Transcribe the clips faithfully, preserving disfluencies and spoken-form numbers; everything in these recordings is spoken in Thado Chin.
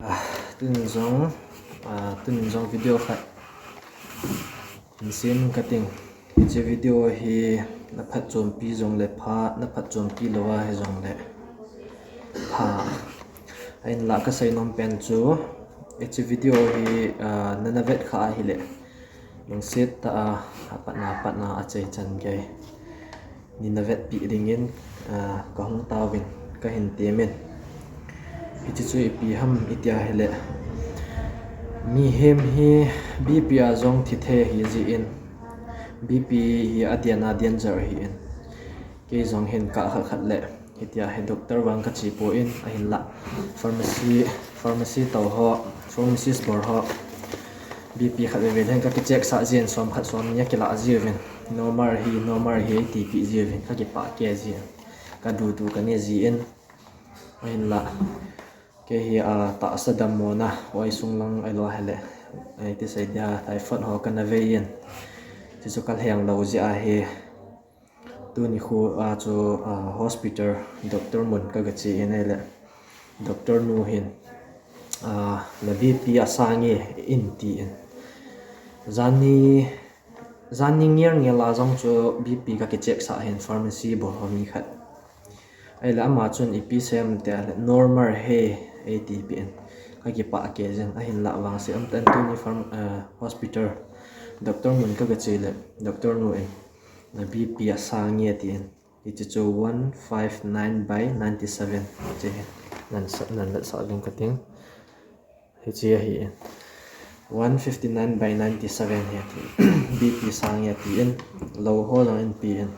Ah, tunin jong, ah, tunin jong video khat hin sem kating. Hiche video hi na phatchompi jongle pha, na phatchompi lou ahi jongle pha. Ahinlah kasei nom pen chu, hiche video hi, ah, nana vet kha ahile, lungset tah a, apatna, apatna achai chan gei nina vetpi dingin, ah, kahung tauvin, kahin temin. Hiche chu ipi ham itia ahile, mihem hi BP a jong thi thei ahi jin, BP hi adena danger ahin. Kei jong hin kah khat khat le, hitia hi doctor vang kache poi, ahinlah pharmacy, pharmacy tou ho, pharmacist bol ho, BP khat veve hin kakicheck sah jin, som khat som ni akilah jiuvin, normal hi, normal hi eitipi jiuvin, kakipah kei jin, kadudu kane jin, ahinlah kei hi, ah, tahsa dammona, oi sung lang ahilou ahile, iti sei dia, typhoid ho kana vei in, chuchu kalheng lou jeh ahi. Tuni khu a chu, ah, hospital doctor mun kagache in ahile, doctor nu hin, ah, na BP asang e in tin. Janni, janni ngel ngel a jong chu BP kakicheck sah hin pharmacy bol ho mi khat. Ahile ama chun ipi seiyem tia ahile normal ahi eitipin, kakipah kei jin, ahinlah vangse umtan, tuni pharm-, ah, hospital doctor mun kagache le, doctor nu in na BP asang e tin. Hiche chu one fifty nine by ninety seven. Hiche hi nan sa, nan vetsah ding kating. Hiche ahin, one fifty nine by ninety seven hi ati. BP sang e atin, lou ho jong in pi in.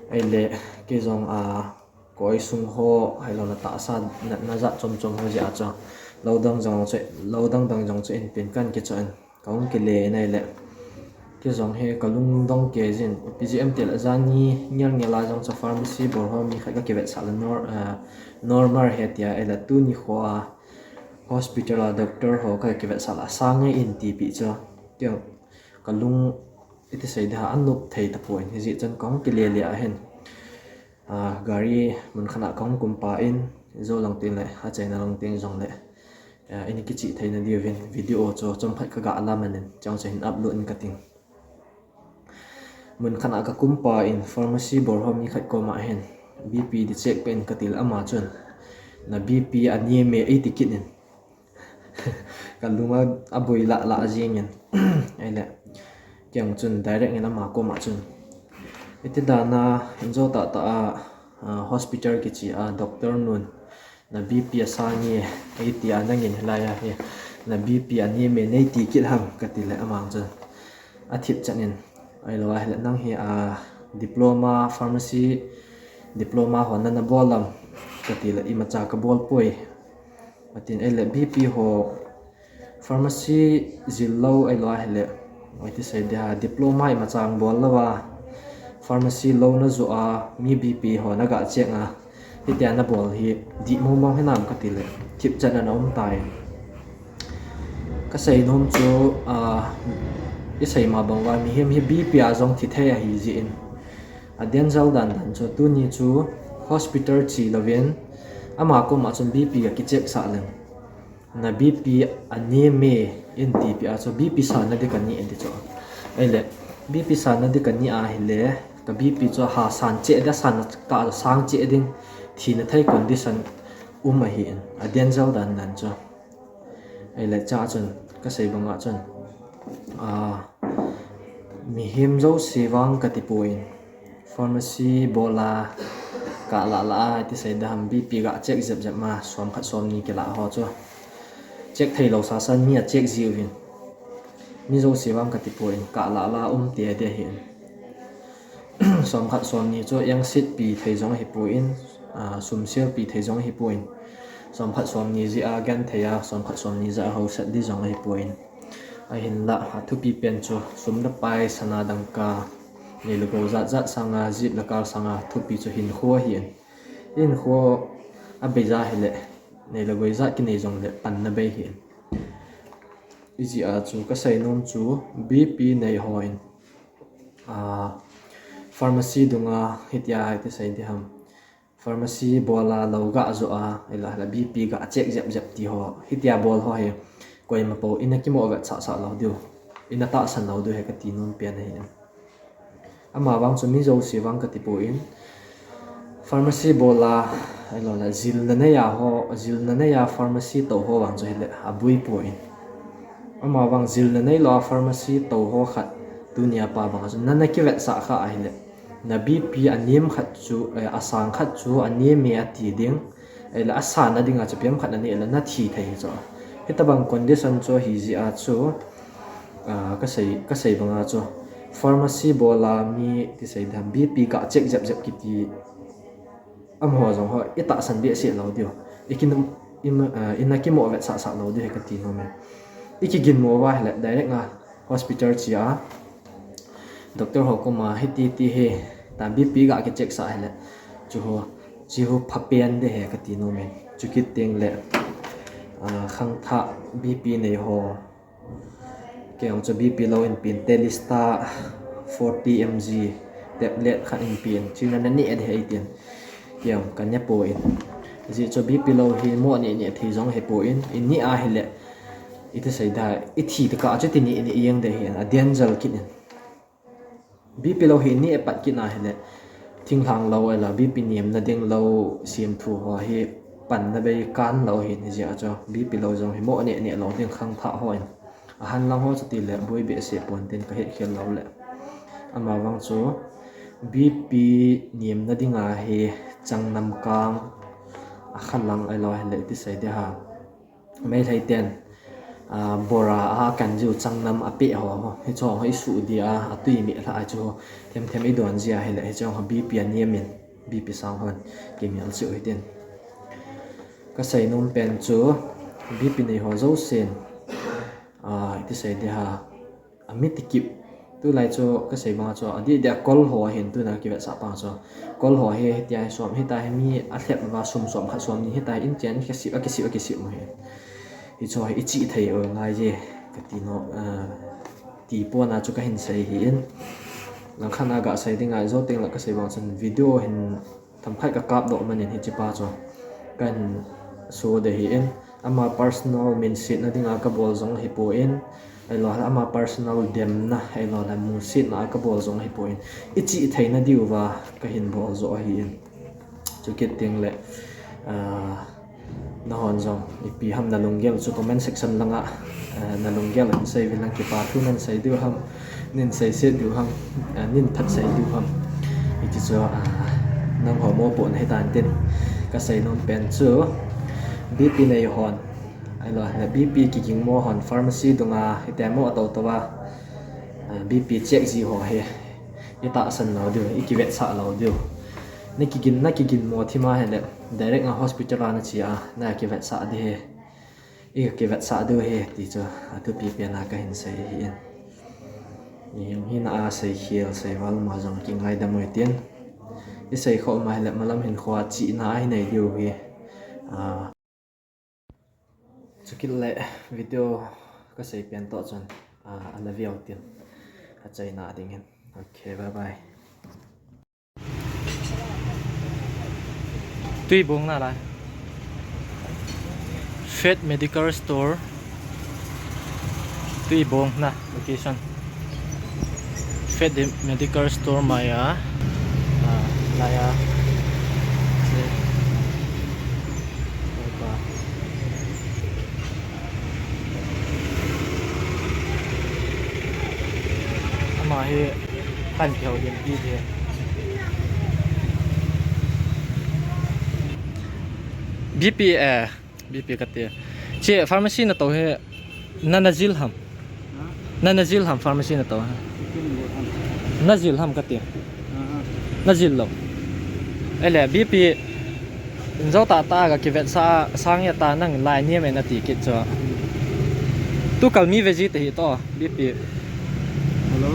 Ahile kei jong, ah, koi sung ho ahilou le tahsa natna jat chom chom ho jeh a chu, lou dang dang jong chu, lou dang dang jong chu in pin, kan kichoh in, kahung kile in ahile, kei jong hi kalungdong kei jin, ipi jeh em itile janni ngel ngel a jong chu pharmacy bol ho mi khat kakivetsah le nor-, ah, normal ahi tia, ahile tuni khu a hospital a doctor ho kakivetsah le asang e in tipi chu, kei kalung, iti sei dia, anop thei tapon, hijeh chun kahung kile le ahin, ah, gari mun khat a kahung kumpa in, jou lang tengle achaina lang teng jongle, ah, in kichih theina diuvin video chu chomkhat kaga la manin, chang chu hin upload in kating. Mun khat a kakumpa in pharmacy bol ho mi khat koma hin BP di check peh in katile ama chun na BP anem e eiti kit in. Kalung a, aboi lah lah jingin. Ahile kei chun direct in ama koma chun, iti dan a injo tahtah a, ah, hospital kiche a doctor nun na BP asang e eitia, nangin hilai a hi na BP anem e neiti kit ham katile ama chun athip chan in, ahilou ahile nang hi, ah, diploma, pharmacy diploma ho nana bol am katile, imacha kabol poi atin. Ahile BP ho pharmacy jil lou ahilou ahile, iti sei dia, diploma imacha bol lou a, pharmacy louna joh a mi BP ho naga check a, hitia nabol hi dih mong mong hinam katile, thipchan ana um tai. Kasei nom chu, ah, isei ma bang uva mihem hi BP a jong thi thei ahi jeh in, aden jal dan dan chu tuni chu hospital che louvin, ama koma chun BP akicheck sah leng, na BP anem e in tipi a chu, BP sana di kani e ti chu. Ahile BP sana di kani ahile, ka BP chu ha san cheh dia, sana kah sang cheh ding, thina thei condition um ahin, aden jal dan dan chu. Ahile cha chun, kasei banga chun, ah, mihem jouse vang katipoi, pharmacy bol a, kah lah lah a, iti sei dia ham, BP ga check jep jep ma, som khat som ni kilah ho chu check theilou sasan mi a check jiuvin, mi jouse vang katipoi, kah lah lah a um te dia hin. Som khat som ni chu engsetpi thei jong ahipoi, ah, sum selpi thei jong ahipoi. Som khat som ni jeh a genthei a, som khat som ni jeh a hausat di jong ahipoi. Ahinlah athupi pen chu sum le pai, sana dangka, nei le gou jat jat sanga, jeep le car sanga thupi chu hinkho ahin. Hinkho abeija hile, nei le gou jat kinei jongle panna bei ahin. Hijeh a chu kasei nom chu BP nei hon, ah, pharmacy dunga hitia iti sei di ham, Pharmacy bol a lou ga jo a, ahilou le B P ga check jep jep ti ho, hitia bol ho hi koima pou ina kimo vetsah sah lou diu, ina tahsan lou diu hi kati nom pen ahi. Amavang chu mi jouse vang kati poi. Pharmacy bol a, ahilou le jilna nei a ho, jilna nei a pharmacy tou ho vang chu hile aboi poi. Amavang jilna neilou a pharmacy tou ho khat, tunia pat vang chu nana kivetsah kha ahile, na B P anem khat chu, eh, asang khat chu anem e ati ding, ahile asan na dinga chu pem khat nane le nathi thei chu. Hitabang condition chu ahi jeh a chu, ah, kasei, kasei banga chu pharmacy bol a mi ti sei dan B P ga check jep jep kiti, amaho jong ho itahsan behseh lou diu, ikin, im, ah, ina kimo vetsah sah lou diu hi kati nom e. Ikiginmo uva ahile direct a hospital che a, doctor ho koma hiti ti hi, ta B P ga kicheck sah ahile, chu ho, chu ho phapen ding hi kati nom e. Chukit teng le, ah, khangthah B P nei ho, kei jong chu B P lou in pen, Telstar forty M G tablet khat in pen, chu nana ne ding hi eitin. Kei jong kane poi. Ajeh chu B P lou hi mo ne ne thei jong hipoi, ine ahile, iti sei da, ithi tokah chu iti ne ne jeng ding hi, a danger kit in. B P lou hi ine pat kit ahile, thinglhang lou ahilou, B P nemna ding lou, semthu ho hi panna bei kan lou hi, hijeh a chu B P lou jong hi mo ne ne lou ding khangthah ho in. Ahan lang ho chu tile boi behseh pon tin kahet khel lou le. Amavang chu B P nemna dinga hi changnam kang, akhalang ahilou hile iti sei ding ham, Meitei ten, ah, bora a kan jiu changnam apeh ho, hicho ho isuh dia, atui meh lha a chu ho, them them idon jia hile, hicho ho B P anem in, B P sang hon kimel jiu hitin. Kasei nom pen chu, B P nei ho jousen, ah, iti sei ding ham, ami tikip. Tulai chu kasei banga chu, adeh dia kol ho ahin tuna kivetsah pa chu. Kol ho hi, hitia hi som, hitia hi mi alhep uva sum som khat som ni, hitia hi in chen kisip, akisip, akisip u hi. Hicho hi ichih thei u ngai je, kati nom, ah, ti pona chu kahin sei ahin. Langkhat a gasei dinga jou teng le kasei bang chun video hin themkhat kakap doh manin hiche pa chu kahin so ding ahin, ama personal minsetna dinga kabol jong ahipoi, ahilou le ama personal demna, ahilou le musetna a kabol jong ahipoi, ichih theina diuva kahin bol joh ahin. Chukit teng le, ah, nahon jong ipi ham nalunggel chu comment section langa, ah, nalunggel hin sei uvin lang, kipa thu nan sei diu ham, nin seiset diu ham, ah, nin phatsei diu ham. Hiche chu, ah, nangho mopohna hitan tin, kasei nom pen chu B P nei hon, ahilou le B P kigingmo hon pharmacy dunga hitia mo atou tou a, ah, B P check ji ho hi itahsan lou diu, ikivetsah lou diu. Nakigin, nakiginmo thim ahile direct a hospital a nache a, nakivetsah ding hi. Ikivetsah diu hi ti chu athupi pen a kahin sei ahin. Hijong hin asei khel seival ma jong kingaidam u hitin. Isei khom ahile malam hinkho a chihna ahi nei diu hi. Ah, chukit le video kasei pen toh chun, ah, ana veu tin, achaina dingin. Ok, bye bye. Tuibong na lai. Faith Medical Store. Tuibong na location. Faith Medical Store mai a. Ah, lai a. Ama hi kan kihou din ti hi. B P, eh, B P kati. Che pharmacy natou hi nana jil ham? Nana jil ham pharmacy natou hi? Najil ham kati. Najil lou. Ele B P in jou tah tah a kivetsah a, sang e ta nang lai niam e nati kit chu. Tu kal mi veji te hi to, B P. Hello.